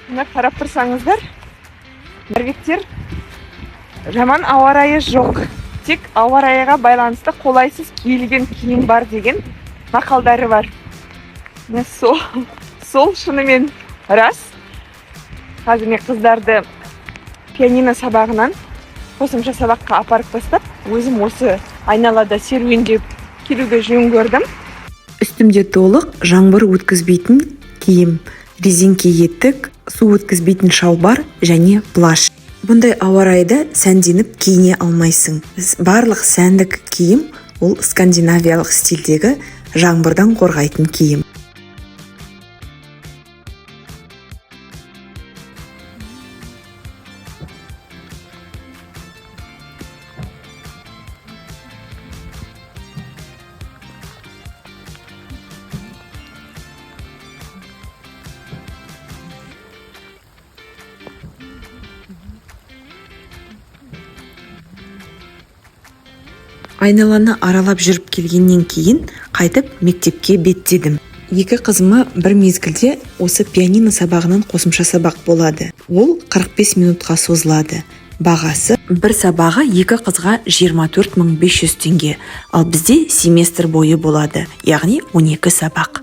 Мына қарап тұрсаңыздар, норвегтер жаман ауа райы жоқ, тек ауа райға байланысты қолайсыз киілген киім бар деген мақалдары бар. Міне, сол шынымен рас. Қазір мен қыздарды пианино сабағынан қосымша сабаққа апарып тастап, өзім осы айналада серуендеп келуге жөн көрдім. Үстімде толық жаңбыр өткізбейтін киім, резеңке етік, су өткізбейтін шалбар және плащ. Бұндай ауа райда сәнденіп киіне алмайсың. Барлық сәндік киім ол скандинавиялық стильдегі жаңбырдан қорғайтын киім. Айналаны аралап жүріп келгеннен кейін қайтып мектепке беттедім. Екі қызыма бір мезгілде осы пианино сабағынан қосымша сабақ болады. Ол 45 минутқа созылады. Бағасы бір сабағы екі қызға 24 500 теңге, ал бізде семестр бойы болады, яғни 12 сабақ.